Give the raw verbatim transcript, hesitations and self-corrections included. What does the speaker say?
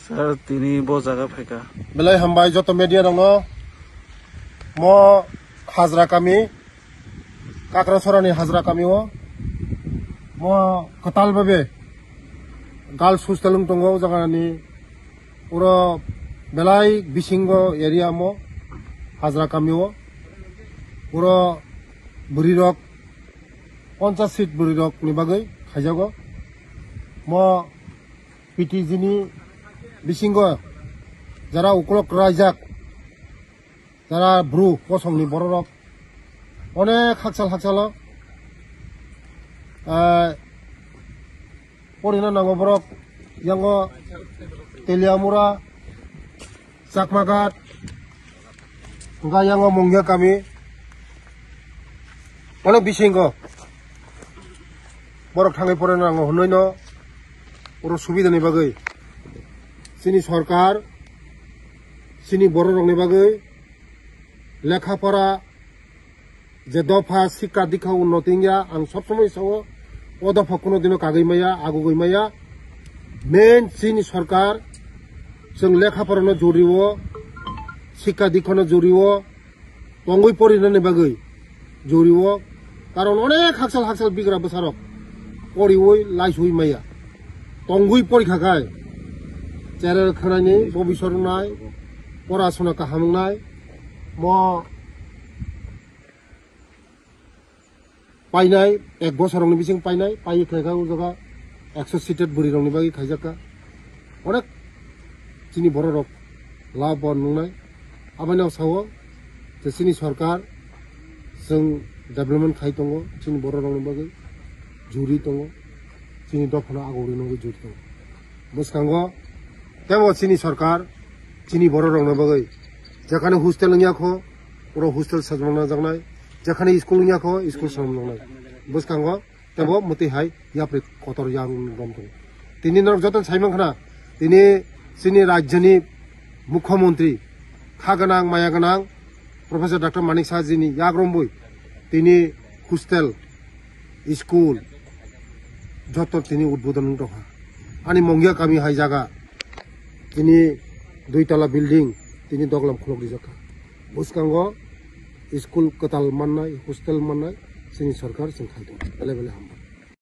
Sir, tini bo jaga phaikha. Belai hambai joto media rokno. Mo Hajra kami, Kakrasora ni Hajra kami o. Mo kwtal babe girls hostel wng tongo o jaga ni. Puro belai bisingo area mo Hajra kami o. Puro bwrwi rok, ponchas seat bwrwi rok ni bagwi khaijago. Mo P T G ni bisingo jara ukolok raijak, jara bru kosong ni bororok onek hakchal hakchalo, eh, porina nango borok yango Teliamura, Chakmaghat, hwnkha yango Mongya kami. Onek bisingo borok thangwi porina nango hwnwi no oro subida ni bagwi chini sorkar chini borok rokni bagwi lekha pora je dopha sikka dikha unnoti wngya, ang sob somoi sao, o dopha kuno dino kagwi maya, agugwi maya. Main chini sorkar chwng lekha porano joriwo, sikka dikhano joriwo, tongwi porinani bagwi joriwo. Karon onek hakchal hakchal bigra bwsarok poriwi laiswi maya. Tongwi porikha khai cherel khwnaini bobisor wngnai, porasona kaham wngnai. Mo painai, ek bosor rokni bising painai, pai khlaikha o jaga ekso seated bwrwi rokni bagwi khaijakha. Onek chini borok rok lab bo nungnai. Aboni ang sao je chini sorkar chwng development khai tongo, chini borok rokni bagwi juri tongo, chini dophano agori nugwi juri tongo. Bwskango tebo chini sorkar chini borok rokni bagwi jekhane hostel wngya kho, oro hostel sajmana jaknai, jekhane school wngya kho, school sajmana jaknai. Bwskango tebo mwtwi hai yapri kotor yang rom tongo. Tini norok joto sai mankha na, tini chini rajyoni mukhyamantri kha gwnang maya gwnang Professor Doctor Manik Saha jini yak rombwi tini hostel, school joto tini udbodon wng tongkha. Ani Mongya kami hai jaga tini dui tala building tini doglam khulok rijak kha. Bwskango school kwtal mannai, hostel mannai chini sorkar chwng khai tongo. Belai belai hambai.